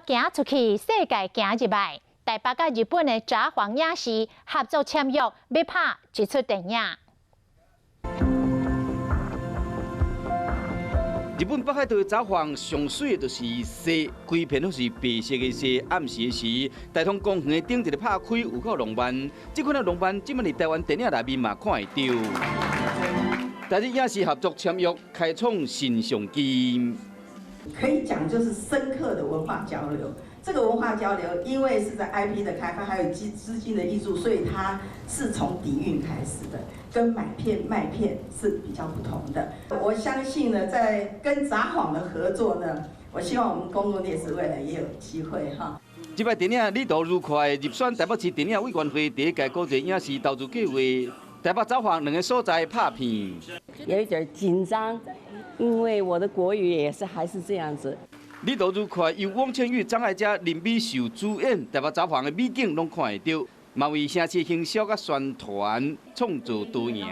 北行出去，世界行入來。台北佮日本的札幌影視合作簽約，欲拍一齣電影。日本北海道的札幌上媠的就是雪，規片攏是白色的雪。暗時的時，大通公園的頂一个拍開有夠浪漫。這款的浪漫，這擺佇台灣電影內面嘛看會著。台日影視合作簽約，開創新商機。可以講就是深刻的文化交流。這個文化交流，因為是在 IP 的開發，還有資金的挹注，所以它是從底蘊開始的，跟買片賣片是比較不同的。我相信呢，在跟札幌的合作呢，我希望我們公共電視未來也有機會哈。這擺電影旅途愉快入選台北市電影委員會第一屆國際影視投資計劃，台北札幌兩個所在拍片。有一點緊張，因為我的國語也是還是這樣子。旅途愉快由翁倩玉、張艾嘉、林美秀主演，台北札幌的美景攏看會著，嘛為城市行銷佮宣傳創造多贏。